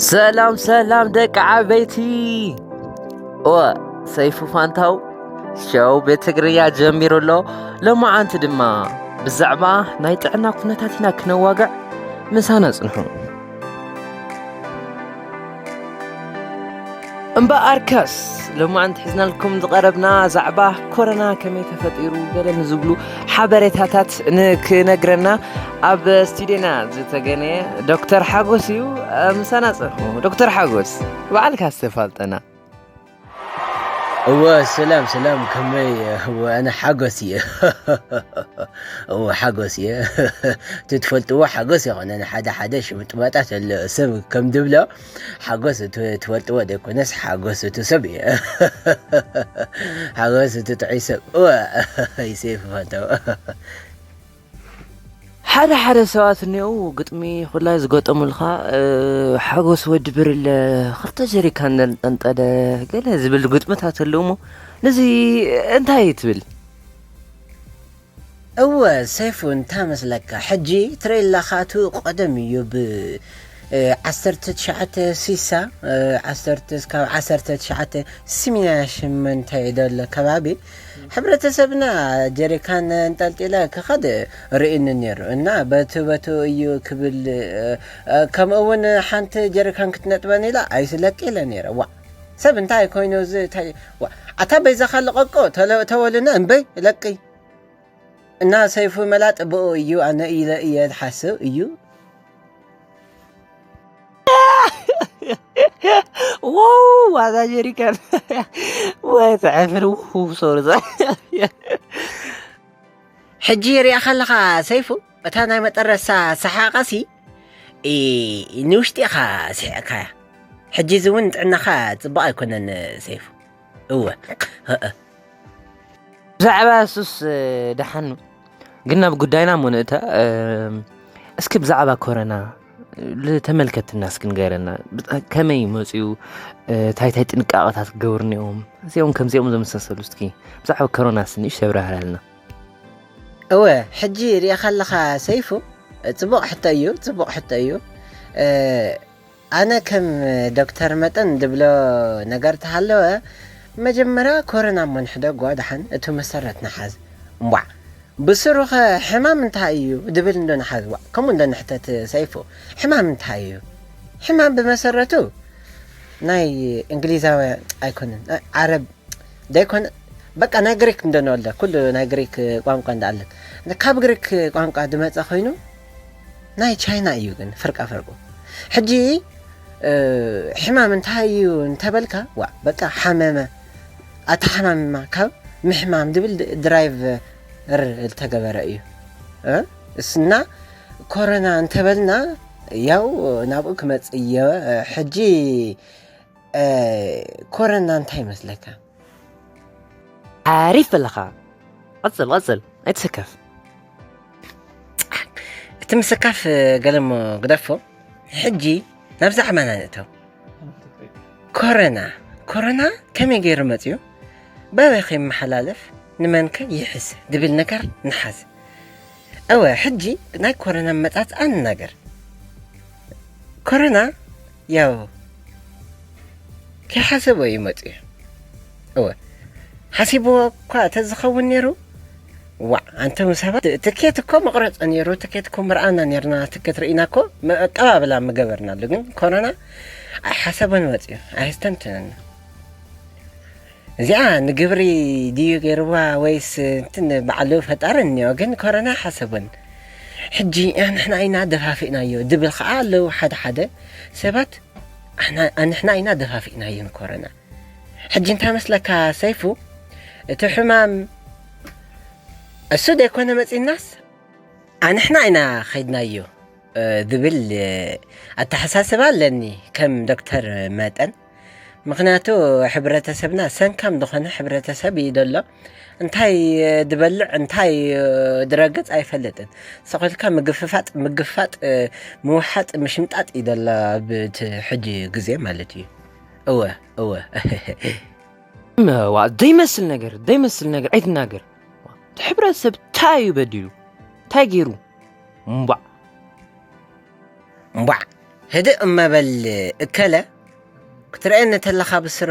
ሰላም ሰላም ደቂ ዓበይቲ። እወ፣ ሰይፉ ፋንታው ሸው ቤት ትግርኛ ጀሚሩ ኣሎ። ሎማዓንቲ ድማ ብዛዕባ ናይ ጥዕና ኩነታት ኢና ክነዋግዕ፣ ምሳና ጽንሑ። እምበኣርከስ ሎማዓንቲ ሒዝናልኩም ዝቐረብና ዛዕባ ኮረና ከመይ ተፈጢሩ ገለ ንዝብሉ ሓበሬታታት ንክነግረና ኣብ ስቱዲዮና ዝተገነየ ዶክተር ሓጎስ እዩ። ምሳና ጸንሑ። ዶክተር ሓጎስ፣ ባዕልካ ዝተፋልጠና። እወ፣ ሰላም፣ ሰላም፣ ከመይ? እወ፣ ኣነ ሓጎስ እየ። እወ፣ ሓጎስ እየ። እቲ ትፈልጥዎ ሓጎስ ይኾነ፣ ንሓደ ሓደ ሽምጥማጣት ኣሎ። ሰብ ከም ድብሎ፣ ሓጎስ እቲ ትፈልጥዎ ዘይኮነስ፣ ሓጎስ እቲ ሰብ እየ። ሓጎስ እቲ ጥዑይ ሰብ። እወ፣ ይሴፍ ፈተው። ሓደ ሓደ ሰባት እኒአው፣ ግጥሚ ኩላይ ዝገጠሙልካ፣ እ፣ ሓጎስ ወዲ ብርለ ክልተ ጀሪካን ዘንጠልጠለ ገለ ዝብል ግጥምታት ኣለዉ እሞ፣ ነዚ እንታይ ትብል? እወ፣ ሰይፉ፣ እንታይ መስለካ? ሕጂ ትርኢ ኣለኻ፣ እቲ ቀደም እዩ ብ፣ እ፣ ዓሰርተ ትሽዓተ ስሳ፣ እ፣ ዓሰርተ፣ ካብ ዓሰርተ ትሽዓተ ስሚንያ ሽመንተ ዘሎ ከባቢ፣ ሕብረተሰብና ጀሪካን እንጠልጢለ ክኸድ ርእይኒ ነይሩ እና በቲ በቱ እዩ ክብል፣ እ፣ ከምኡ እውን ሓንቲ ጀሪካን ክትነጥበን ኢላ ኣይስለቂ ኢለ ነይረ። ዋእ፣ ሰብ እንታይ ኮይኑ እዚ እንታይ፣ ዋእ፣ ኣታ በይዛኻ ልቐቆ ተለ-፣ ተወልና እምበይ ለቂ እና ሰይፉ መላጥ ብኡ እዩ፣ ኣነ ኢለ እየ ዝሓስብ እዩ። ዋው፣ ዋዛ ጀሪካን። ወይ ተዕፍር፣ ውው፣ ሶሪ፣ ዛ-፣ ሕጂ ሪኣ ከለኻ ሰይፉ፣ እታ ናይ መጠረሳ ሰሓቐሲ፣ ኢ፣ ንውሽጢ ኢኻ ስሒቕካያ። ሕጂ እዚ እውን ጥዕናኻ ጽቡቕ ኣይኮነን ሰይፉ። እወ፣ እ፣ እ። ብዛዕባ እሱስ፣ እ፣ ደሓን ግን ናብ ጉዳይና እሞ ንእተ፣ እ፣ እስኪ ብዛዕባ ኮረና ልተመልከትና እስኪ ንገረና። ብጣ-፣ ከመይ መጽኡ? እ፣ እንታይ እንታይ ጥንቃቐታት ክገብሩ እኒኦም? እዚኦም ከምዚኦም ዘመሳሰሉ እስኪ ብዛዕባ ኮረና እስኪ ንእሽቶ ኣብራህርሃልና። እወ፣ ሕጂ ሪኢኻ ኣለኻ ሰይፉ፣ ጽቡቕ ሕቶ እዩ፣ ጽቡቕ ሕቶ እዩ። እ፣ ኣነ ከም ዶክተር መጠን ዝብሎ ነገር ተሃለወ፣ መጀመርያ ኮረና እሞ ንሕደጎ፣ ደሓን እቱ መሰረት ንሓዝ። እምቧዕ፣ ብስሩኸ ሕማም እንታይ እዩ ድብል እንዶ ንሓዝ። ዋእ፣ ከምኡ እንዶ ንሕተት ሰይፉ፣ ሕማም እንታይ እዩ? ሕማም ብመሰረቱ ናይ እንግሊዛውያን ኣይኮነን፣ እ፣ ዓረብ ዘይኮነ፣ በቃ ናይ ግሪክ እንዶ ንወልደ፣ ኩሉ ናይ ግሪክ ቋንቋ እንዶ ኣለን። ካብ ግሪክ ቋንቋ ዝመጸ ኮይኑ ናይ ቻይና እዩ ግን ፍርቃ ፍርቁ። ሕጂ፣ እ፣ ሕማም እንታይ እዩ እንተበልካ፣ ዋእ፣ በቃ ሓመመ፣ ኣተሓማምማ ካብ ምሕማም ዝብል ድራይቨር ዝተገበረ እዩ። እ፣ እስና ኮረና እንተበልና ያው ናብኡ ክመጽእ እየ። ሕጂ፣ እ፣ ኮረና እንታይ ይመስለካ? ሓሪፍ ኣለኻ። ቀጽል፣ ቀጽል። ኣይትሰከፍ። እቲ ምስካፍ ገለ እሞ ግደፎ። ሕጂ ናብ ዛዕባና ንእተው። ኮረና፣ ኮረና ከመይ ገይሩ መጽዩ? በበይ ከይመሓላለፍ? ንመንከ ይሕዝ? ዝብል ነገር ንሓዝ። እወ፣ ሕጂ ናይ ኮረና ኣመጻጽኣ ንናገር። ኮረና ያው ከይሓሰቦ እዩ መጽዩ። እወ፣ ሓሲብዎ እኳ ተዝኸውን ነይሩ፣ ዋዕ፣ ኣንቶም ሰባት ትኬት እኮ መቑረጸ ነይሩ፣ ትኬት እኮ ምርኣና ነይርና፣ ትኬት ርኢና እኮ መ-፣ ኣቀባብላ ምገበርናሉ። ግን ኮረና ኣይሓሰቦን መጽዩ፣ ኣየስተንትነን። እዚኣ ንግብሪ ድዩ ገይርዋ ወይስ እንትን ባዕሉ ፈጣሪ እኒኦ፣ ግን ኮረና ሓሰቦን። ሕጂ ንሕና ኢና ደፋፊእናዮ ድብል ኸዓ ኣለዉ ሓደ ሓደ ሰባት፣ ኣሕና-፣ ኣንሕና ኢና ደፋፊእናዮ ንኮረና። ሕጂ እንታይ መስለካ ሰይፉ? እቲ ሕማም እሱ ደይኮነ መጺናስ ኣንሕና ኢና ኸይድናዮ፣ እ፣ ዝብል፣ እ፣ ኣተሓሳስባ ኣለኒ ከም ዶክተር መጠን። ምኽንያቱ ሕብረተሰብና ሰንካም ዝኾነ ሕብረተሰብ እዩ ዘሎ። እንታይ፣ እ፣ ዝበልዕ፣ እንታይ፣ እ፣ ዝረግጽ ኣይፈልጥን። ስቕ ኢልካ ምግፍፋጥ፣ ምግፋጥ፣ እ፣ ምውሓጥ፣ ምሽምጣጥ እዩ ዘሎ ኣብ እቲ ሕጂ ግዜ ማለት እዩ። እወ፣ እወ። እመ፣ ዋ፣ ዘይመስል ነገር፣ ዘይመስል ነገር ኣይትናገር። እቲ ሕብረተሰብ እንታይ እዩ በዲሉ? እንታይ ገይሩ? እምቧዕ። እምቧዕ፣ ህድእ እመበል እከለ፣ ክትርእየኒ ተለኻ ብስር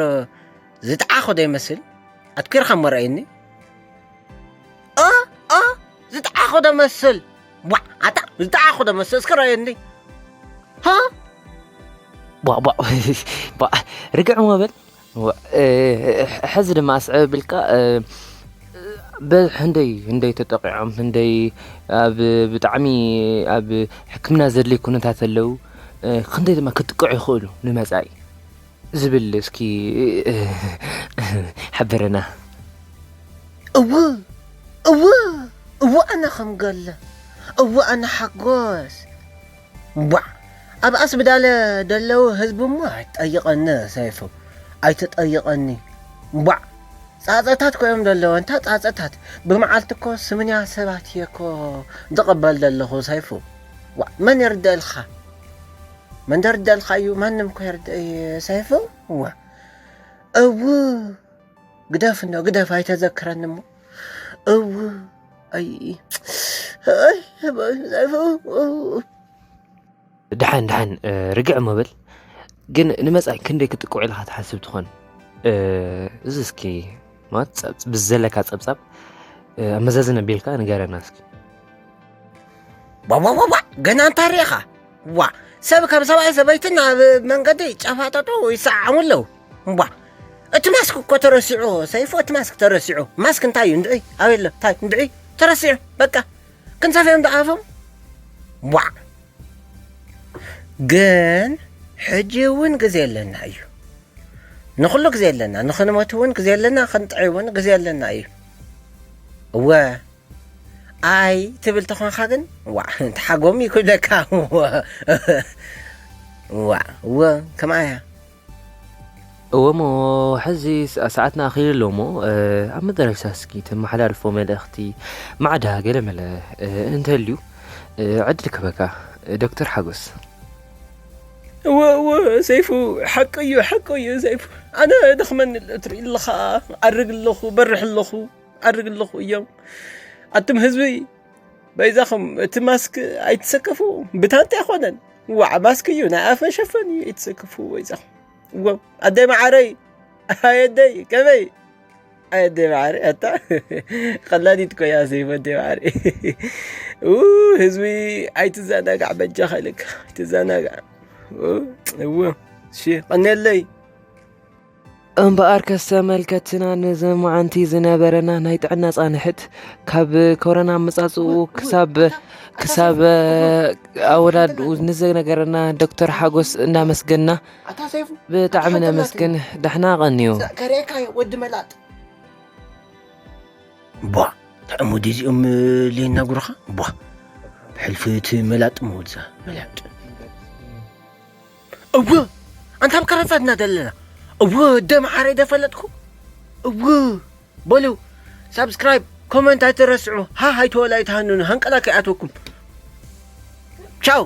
ዝጠዓኹ ዶ ይመስል? ኣትኪርካ እሞ ረኣየኒ። እ፣ እ፣ ዝጠዓኹ ዶ መስል? ቧዕ፣ ኣታ፣ ዝጠዓኹ ዶ መስል? እስኪ ረኣየኒ። ሃ? ቧዕ፣ ቧዕ፣ ቧዕ፣ ርግዕ እሞ በል። ዋ፣ እ፣ እ፣ ሕዚ ድማ ኣስዕብ ኣቢልካ፣ እ፣ በ-፣ ህንደይ፣ ህንደይ ተጠቂዖም፣ ህንደይ ኣብ ብጣዕሚ ኣብ ሕክምና ዘድልይ ኩነታት ኣለዉ፣ እ፣ ክንደይ ድማ ክጥቅዑ ይኽእሉ ንመጻኢ ዝብል እስኪ፣ እ፣ ሓበረና። እው፣ እው፣ እው ኣነ ከም ገለ፣ እው ኣነ ሓጎስ። ቧዕ! ኣብ ኣስብዳለ ደለዉ ህዝቢ እሞ ኣይትጠይቐኒ ሰይፉ፣ ኣይትጠይቐኒ። ቧዕ! ጻጸታት ኮዮም ደለዎ፣ እንታ ጻጸታት? ብመዓልቲ እኮ ስምንያ ሰባት እየ እኮ ዝቕበል ደለኹ ሰይፉ። ዋዕ! መን ይርደእልካ? መን ደርደእልካ እዩ? ማንም እኮ ይርደእ እዩ ሰይፉ። ዋ! እው! ግደፍ እንዶ፣ ግደፍ፣ ኣይተዘክረኒ እሞ። እው! ኣይ፣ ኣይ፣ ሰይፉ፣ ደሓን፣ ደሓን፣ እ፣ ርግዕ እሞ በል። ግን ንመጻኢ ክንደይ ክጥቅዑ ኢልካ ትሓስብ ትኾን? እ፣ እዚ እስኪ፣ ማለት፣ ጸብ-፣ ብዘለካ ጸብጻብ፣ እ፣ ኣመዛዝን ኣቢልካ ንገረና እስኪ። ዋዋዋዋ፣ ገና እንታይ ርኢኻ? ዋ፣ ሰብ ከም ሰብኣይ ሰበይትን ኣብ መንገዲ ይጨፋጠጡ ይሰዓዓሙ ኣለዉ። ዋ፣ እቲ ማስክ እኮ ተረሲዑ፣ ሰይፉ፣ እቲ ማስክ ተረሲዑ። ማስክ እንታይ እዩ? እንድዒ፣ ኣበይ ኣሎ? እንታይ? እንድዒ፣ ተረሲዑ። በቃ፣ ክንሰፍዮም ደኣ ኣፎም። ዋ። ግን ሕጂ እውን ግዜ ኣለና እዩ። ንኹሉ ግዜ ኣለና። ንኽንሞት እውን ግዜ ኣለና፣ ክንጥዒ እውን ግዜ ኣለና እዩ። እወ፣ ኣይ ትብል ተኾንካ ግን፣ ዋዕ፣ ተሓጎም ይኩለካ። ዋዕ፣ እወ፣ ከምኣ እያ። እወ እሞ፣ ሕዚ ሰ-፣ ሰዓትና ኣኺሉ ኣሎ እሞ፣ እ፣ ኣብ መደረሻ እስኪ ተመሓላልፎ መልእኽቲ ማዕዳ ገለመለ፣ እ፣ እንተልዩ፣ እ፣ ዕድል ክበካ፣ እ፣ ዶክተር ሓጎስ። እወ፣ እወ፣ ሰይፉ፣ ሓቂ እዩ፣ ሓቂ እዩ፣ ሰይፉ። ኣነ ደኽመኒ ኣሎ፣ ትርኢ ኣለኻ፣ ኣርግ ኣለኹ፣ በርሕ ኣለኹ፣ ኣርግ ኣለኹ እዮም። ኣቱም ህዝቢ፣ በይዛኹም፣ እቲ ማስክ ኣይትሰከፉ፣ ብታንት ኣይኮነን። ዋዕ፣ ማስክ እዩ፣ ናይ ኣፍ መሸፈኒ እዩ፣ ኣይትሰከፉ፣ በይዛኹም። እወ፣ ኣደይ መዓረይ፣ ኣይ ኣደይ፣ ከመይ? ኣይ ኣደይ መዓረይ፣ ኣታ፣ ቀላዲት እኮ እያ፣ ሰይፉ፣ ኣደይ መዓረይ። ኡ፣ ህዝቢ፣ ኣይትዘናጋዕ፣ በጃኻ ኢለካ፣ ኣይትዘናጋዕ። ኡ፣ እወ፣ እሺ፣ ቀንየለይ። እምበኣርከስ ተመልከትትና፣ ነዚ መዓንቲ ዝነበረና ናይ ጥዕና ጻንሕት፣ ካብ ኮሮና ኣመጻጽኡ ክሳብ፣ ክሳብ ኣወዳድኡ ንዝነገረና ዶክተር ሓጎስ እናመስገንና ኣታ ሰይፉ፣ ብጣዕሚ ኣታ ሓቂ ነመስግን። ደሕና ቀንዩ። ከርእየካ እየ፣ ወዲ መላጥ። ቧ፣ እንታይ እሞ ድዚኦም ለይናግሩኻ? ቧ፣ ሕልፊ እቲ መላጥ እሞ ወድዛ መላጥ። እወ፣ ኣንታ ኣብ ከረፋትና ዘለና። እወ፣ ደም ዓረይ ደፈለጥኩ። እወ፣ በሉ፣ ሳብስክራይብ፣ ኮመንት ኣይትረስዑ። ሃ፣ ሃይተወላ ኣይትሃንኑ፣ ሃንቀላ ከይኣትወኩም። ቻው።